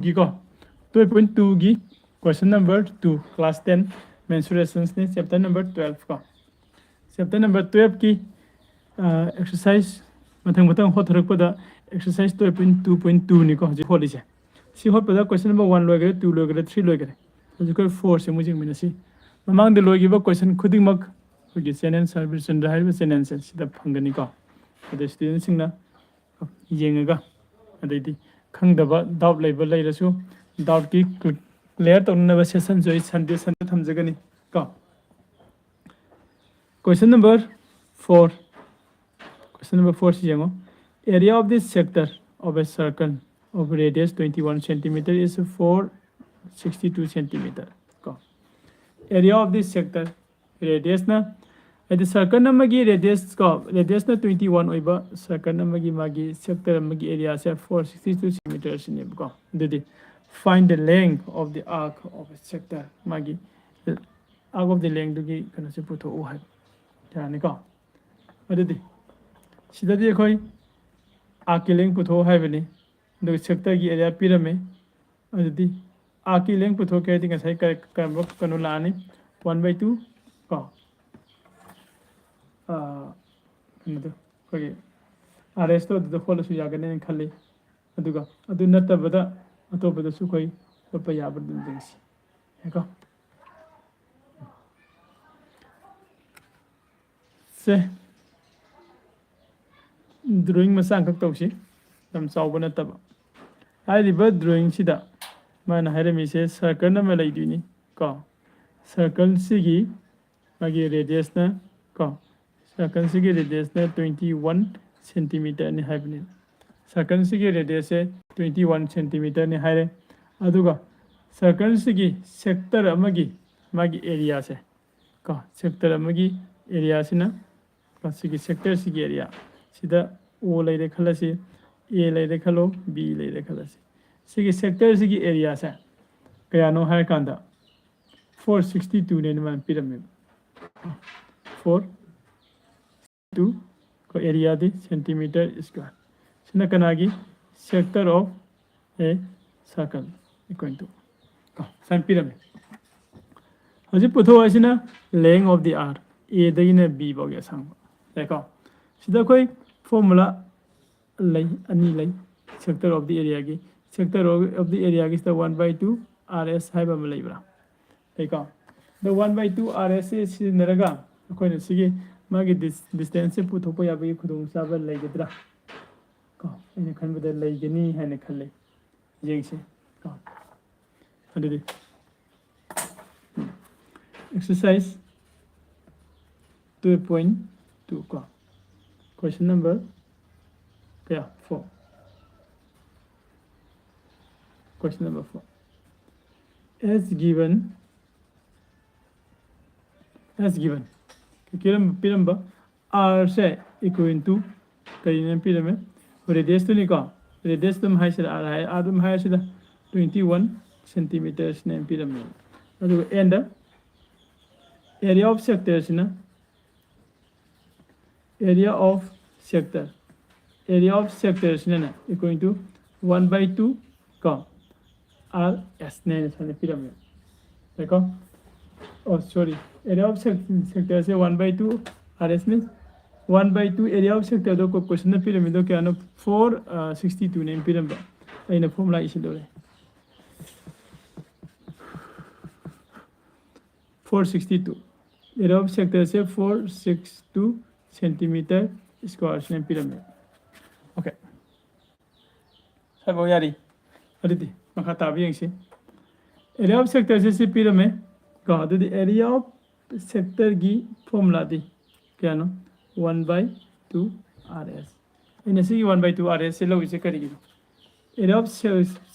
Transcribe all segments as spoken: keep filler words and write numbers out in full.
ꯒꯤꯀꯣ, twelve point two ꯒꯤ question number two, class ten, mensurationsꯅꯤ, chapter number twelve ꯀꯣ꯫ Chapter number twelve ꯀꯤ exercise ꯃꯊꯪ ꯃꯊꯪ ꯍꯣꯠꯊꯔꯛꯄꯗ exercise twelve point two point two ꯅꯤꯀꯣ ꯍꯧꯖꯤꯛ ꯍꯣꯠꯂꯤꯁꯦ꯫ ꯁꯤ ꯍꯣꯠꯄꯗ question number one ꯂꯣꯏꯈꯔꯦ, two ꯂꯣꯏꯈꯔꯦ, three ꯂꯣꯏꯈꯔꯦ꯫ ꯍꯧꯖꯤꯛ ꯑꯩꯈꯣꯏ four ꯁꯦ ꯑꯃꯨꯛ ꯌꯦꯡꯃꯤꯟꯅꯁꯤ꯫ ꯃꯃꯥꯡꯗ ꯂꯣꯏꯈꯤꯕ question ꯈꯨꯗꯤꯡꯃꯛ ꯑꯩꯈꯣꯏꯒꯤ channel, ꯁꯔ ꯕꯤꯔꯆꯟꯗ꯭ꯔ ꯍꯥꯏꯔꯤꯕ channelꯁꯦ ꯁꯤꯗ ꯐꯪꯒꯅꯤꯀꯣ꯫ ꯑꯗ studentꯁꯤꯡꯅ ꯌꯦꯡꯉꯒ, ꯑꯗꯩꯗꯤ ꯈꯪꯗꯕ, doubt ꯂꯩꯕ ꯂꯩꯔꯁꯨ doubtꯀꯤ clear ꯇꯧꯅꯅꯕ sessionꯁꯨ ꯑꯩ Sunday Sunday ꯊꯝꯖꯒꯅꯤ ꯀꯣ꯫ Question number four, question number four ꯁꯤ ꯌꯦꯡꯉꯣ꯫ Area of this sector of a circle of radius twenty one centimeter is four sixty two centimeter ꯀꯣ꯫ Area of this sector, radiusꯅ, ꯍꯥꯏꯗꯤ circle ꯑꯃꯒꯤ radius ꯀꯣ, radiusꯅ twenty one ꯑꯣꯏꯕ circle ꯑꯃꯒꯤ ꯃꯥꯒꯤ sector ꯑꯃꯒꯤ areaꯁꯦ four sixty two centimeterꯁꯤꯅꯦꯕꯀꯣ꯫ ꯑꯗꯨꯗꯤ find the length of the arc of a sector, ꯃꯥꯒꯤ arc of the lengthꯗꯨꯒꯤ ꯀꯩꯅꯣꯁꯦ ꯄꯨꯊꯣꯛꯎ ꯍꯥꯏꯕ ꯌꯥꯔꯅꯤꯀꯣ꯫ ꯑꯗꯨꯗꯤ ꯁꯤꯗꯗꯤ ꯑꯩꯈꯣꯏ arcꯀꯤ length ꯄꯨꯊꯣꯛꯎ ꯍꯥꯏꯕꯅꯤ, ꯑꯗꯨꯒ sectorꯒꯤ area ꯄꯤꯔꯝꯃꯦ꯫ ꯑꯗꯨꯗꯤ arcꯀꯤ length ꯄꯨꯊꯣꯛꯀꯦ ꯍꯥꯏꯗꯤ ꯉꯁꯥꯏ ꯀꯔ-, ꯀꯔꯝꯕ ꯀꯩꯅꯣ ꯂꯥꯛꯑꯅꯤ? One by two ꯀꯣ, ꯑꯥ, ꯀꯩꯅꯣꯗꯣ, ꯑꯩꯈꯣꯏꯒꯤ R S ꯇꯣ ꯑꯗꯨꯗ ꯍꯣꯠꯂꯁꯨ ꯌꯥꯒꯅꯤꯅ ꯈꯜꯂꯤ꯫ ꯑꯗꯨꯒ ꯑꯗꯨ ꯅꯠꯇꯕꯗ ꯑꯇꯣꯞꯄꯗꯁꯨ ꯑꯩꯈꯣꯏ ꯍꯣꯠꯄ ꯌꯥꯕ ꯑꯗꯨꯝ ꯌꯦꯡꯁꯤ꯫ ꯌꯥꯏꯀꯣ? ꯁꯦ, drawing ꯃꯆꯥ ꯑꯃꯈꯛ ꯇꯧꯁꯤ, ꯌꯥꯝ ꯆꯥꯎꯕ ꯅꯠꯇꯕ꯫ ꯍꯥꯏꯔꯤꯕ drawingꯁꯤꯗ ꯃꯥꯅ ꯍꯥꯏꯔꯝꯃꯤꯁꯦ circle ꯑꯃ ꯂꯩꯗꯣꯏꯅꯤ ꯀꯣ꯫ Circleꯁꯤꯒꯤ ꯃꯥꯒꯤ radiusꯅ ꯀꯣ, circleꯁꯤꯒꯤ radiusꯅ twenty one centimeterꯅꯤ ꯍꯥꯏꯕꯅꯤ꯫ Circleꯁꯤꯒꯤ radiusꯁꯦ twenty one centimeterꯅꯤ ꯍꯥꯏꯔꯦ꯫ ꯑꯗꯨꯒ circleꯁꯤꯒꯤ sector ꯑꯃꯒꯤ ꯃꯥꯒꯤ areaꯁꯦ ꯀꯣ, sector ꯑꯃꯒꯤ areaꯁꯤꯅ ꯀꯣ, ꯁꯤꯒꯤ sectorꯁꯤꯒꯤ area ꯁꯤꯗ O ꯂꯩꯔꯦ ꯈꯜꯂꯁꯤ, A ꯂꯩꯔꯦ ꯈꯜꯂꯣ, B ꯂꯩꯔꯦ ꯈꯜꯂꯁꯤ꯫ ꯁꯤꯒꯤ sectorꯁꯤꯒꯤ areaꯁꯦ ꯀꯌꯥꯅꯣ ꯍꯥꯏꯔꯀꯥꯟꯗ four sixty twoꯅꯦꯅ ꯃꯥꯅ ꯄꯤꯔꯝꯃꯦꯕ꯫ Four two ꯀꯣ, areaꯗꯤ centimeter square꯫ ꯁꯤꯅ ꯀꯅꯥꯒꯤ? Sector of a circle equal to ꯀꯣ ꯁꯨꯃꯥꯏꯅ ꯄꯤꯔꯝꯃꯦ꯫ ꯍꯧꯖꯤꯛ ꯄꯨꯊꯣꯛ ꯍꯥꯏꯁꯤꯅ length of the arc, A ꯗꯒꯤꯅ B ꯐꯥꯎꯒꯤ ꯑꯁꯥꯡꯕ ꯌꯥꯏꯀꯣ꯫ ꯁꯤꯗ ꯑꯩꯈꯣꯏ formula ꯂꯩ, ꯑꯅꯤ ꯂꯩ꯫ Sector of the areaꯒꯤ, sector of the areaꯒꯤꯁꯤꯗ one by two R S ꯍꯥꯏꯕ ꯑꯃ ꯂꯩꯕ꯭ꯔꯥ? ꯂꯩꯀꯣ꯫ ꯑꯗꯣ one by two R S ꯁꯦ ꯁꯤꯖꯤꯟꯅꯔꯒ ꯑꯩꯈꯣꯏꯅ ꯁꯤꯒꯤ ꯃꯥꯒꯤ distanceꯁꯦ ꯄꯨꯊꯣꯛꯄ ꯌꯥꯕꯒꯤ ꯈꯨꯗꯣꯡꯆꯥꯕ ꯂꯩꯒꯗ꯭ꯔꯥ? ꯀꯣ, ꯑꯩꯅ ꯈꯟꯕꯗ ꯂꯩꯒꯅꯤ ꯍꯥꯏꯅ ꯈꯜꯂꯦ꯫ ꯌꯦꯡꯁꯦ ꯀꯣ꯫ ꯑꯗꯨꯗꯤ exercise two point two ꯀꯣ, question number ꯀꯌꯥ? Four. Question number four. As given, as given, ꯀꯩ ꯄꯤꯔꯝꯕ? R ꯁꯦ equal to ꯀꯔꯤꯅ ꯄꯤꯔꯝꯃꯦ? Radius ꯇꯨꯅꯤꯀꯣ꯫ Radius ꯑꯗꯨꯝ ꯍꯥꯏꯁꯤꯔ, R ꯍꯥꯏ, R ꯑꯗꯨꯝ ꯍꯥꯏꯔꯁꯤꯗ, twenty one centimetersꯅ ꯄꯤꯔꯝꯃꯦ꯫ ꯑꯗꯨꯒ and area of sectorꯁꯤꯅ, area of sector, area of sectorꯁꯤꯅꯅꯦ equal to one by two ꯀꯣ, R S ꯅꯦꯅ ꯁꯨꯃꯥꯏꯅ ꯄꯤꯔꯝꯃꯦ꯫ ꯌꯥꯏꯀꯣ? Oh, sorry. Area of sectorꯁꯦ one by two R S ꯅꯤ꯫ One by two area of sectorꯗꯣ questionꯗ ꯄꯤꯔꯝꯃꯤꯗꯣ ꯀꯌꯥꯅꯣ? Four sixty twoꯅꯦ ꯄꯤꯔꯝꯕ꯫ ꯑꯩꯅ formula ꯏꯁꯤꯜꯂꯨꯔꯦ꯫ Four sixty two. Area of sectorꯁꯦ four six two centimeter squareꯁꯤꯅ ꯄꯤꯔꯝꯃꯦ꯫ Okay. ꯁ꯭ꯋꯥꯏꯐꯥꯎ ꯌꯥꯔꯤ꯫ ꯑꯗꯨꯗꯤ ꯃꯈꯥ ꯇꯥꯕ ꯌꯦꯡꯁꯤ꯫ Area of sectorꯁꯦ ꯁꯤ ꯄꯤꯔꯝꯃꯦ ꯀꯣ꯫ ꯑꯗꯨꯗꯤ area of sectorꯒꯤ formulaꯗꯤ ꯀꯌꯥꯅꯣ? One by two R S꯫ ꯑꯩꯅ ꯁꯤꯒꯤ one by two R S ꯁꯦ ꯂꯧꯔꯤꯁꯦ ꯀꯔꯤꯒꯤꯅꯣ? Area of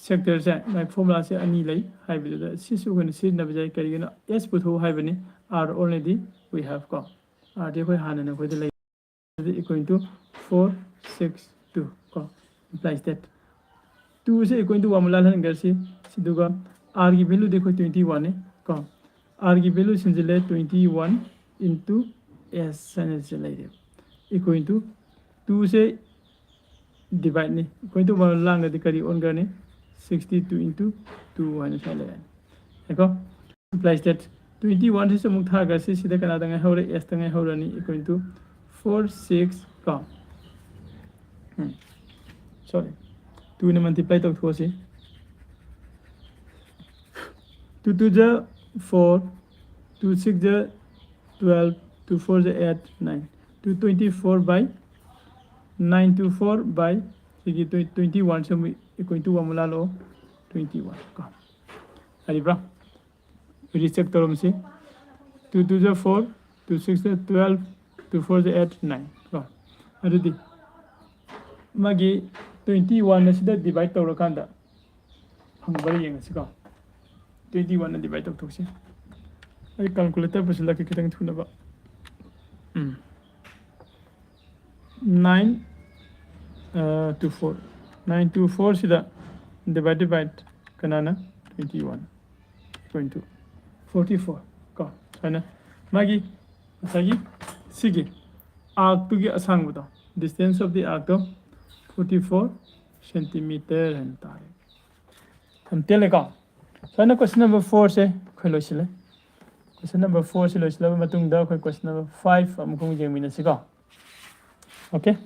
sectorꯁꯦ ꯃꯥꯒꯤ formulaꯁꯦ ꯑꯅꯤ ꯂꯩ ꯍꯥꯏꯕꯗꯨꯗ ꯁꯤꯁꯨ ꯑꯩꯈꯣꯏꯅ ꯁꯤꯖꯤꯟꯅꯕ ꯌꯥꯏ꯫ ꯀꯔꯤꯒꯤꯅꯣ? S ꯄꯨꯊꯣꯛꯎ ꯍꯥꯏꯕꯅꯤ꯫ R already we have ꯀꯣ꯫ R ꯗꯤ ꯑꯩꯈꯣꯏ ꯍꯥꯟꯅꯅ ꯑꯩꯈꯣꯏꯗ ꯂꯩ꯫ ꯑꯗꯨꯗꯤ equal to four six two ꯀꯣ, implies that twoꯁꯦ equal to one ꯂꯥꯜꯍꯟꯈ꯭ꯔꯁꯤ꯫ ꯑꯗꯨꯒ Rꯒꯤ valueꯗꯤ ꯑꯩꯈꯣꯏ twenty oneꯅꯤ ꯀꯣ꯫ Rꯒꯤ value ꯁꯤꯟꯖꯤꯜꯂꯦ, twenty one into S ꯍꯥꯏꯅ ꯁꯤ ꯂꯩꯔꯦ꯫ Equal to twoꯁꯦ divideꯅꯤ꯫ Equal to one ꯂꯥꯡꯒꯗꯤ ꯀꯔꯤ ꯑꯣꯟꯈ꯭ꯔꯅꯤ? sixty two into two ꯍꯥꯏꯅ ꯁ꯭ꯋꯥꯏ ꯂꯩꯔꯅꯤ꯫ ꯌꯥꯏꯀꯣ? Implies that twenty one ꯁꯤꯁꯨ ꯑꯃꯨꯛ ꯊꯥꯈ꯭ꯔꯁꯤ꯫ ꯁꯤꯗ ꯀꯅꯥꯗ ꯉꯥꯏꯍꯧꯔꯦ? S ꯇ ꯉꯥꯏꯍꯧꯔꯅꯤ, equal to four six ꯀꯣ꯫ ꯎꯝ, sorry, two ꯅ multiply ꯇꯧꯊꯣꯛꯑꯁꯤ꯫ Two two ꯖ four, two six ꯖ twelve, two four ꯖ eight, nine, two twenty four by nine two four by ꯁꯤꯒꯤ twenty one ꯁꯦ ꯑꯃꯨꯛ equal to one ꯑꯃꯨꯛ ꯂꯥꯜꯂꯛꯑꯣ, twenty one ꯀꯣ꯫ ꯌꯥꯔꯤꯕ꯭ꯔꯥ? Recheck ꯇꯧꯔꯝꯁꯤ꯫ Two two ꯖ four, two six ꯖ twelve, two four ꯖ eight, nine ꯀꯣ꯫ ꯑꯗꯨꯗꯤ ꯃꯥꯒꯤ twenty one ꯑꯁꯤꯗ divide ꯇꯧꯔꯀꯥꯟꯗ ꯐꯪꯕ꯭ꯔꯥ ꯌꯦꯡꯉꯁꯤꯀꯣ꯫ Twenty one ꯅ divide ꯇꯧꯊꯣꯛꯁꯤ꯫ ꯑꯩ calculator ꯄꯨꯁꯤꯜꯂꯛꯀꯦ ꯈꯤꯇꯪ ꯊꯨꯅꯕ꯫ ꯎꯝ꯫ Nine, uh, two four, nine two four ꯁꯤꯗ divide by ꯀꯅꯥꯅ? Twenty one, twenty, forty four ꯀꯣ꯫ ꯁꯨꯃꯥꯏꯅ ꯃꯥꯒꯤ ꯉꯁꯥꯏꯒꯤ ꯁꯤꯒꯤ arc ꯇꯨꯒꯤ ꯑꯁꯥꯡꯕꯗꯣ, distance of the arc to forty four centimeter ꯍꯥꯏꯅ ꯇꯥꯔꯦ꯫ ꯌꯥꯝ ꯇꯦꯜꯂꯦꯀꯣ꯫ ꯁꯨꯃꯥꯏꯅ question number four ꯁꯦ ꯑꯩꯈꯣꯏ ꯂꯣꯏꯁꯤꯜꯂꯦ꯫ Question number four ꯁꯤ ꯂꯣꯏꯁꯤꯜꯂꯕ ꯃꯇꯨꯡꯗ ꯑꯩꯈꯣꯏ question number five ꯑꯃꯨꯛ ꯌꯦꯡꯃꯤꯟꯅꯁꯤꯀꯣ꯫ Okay?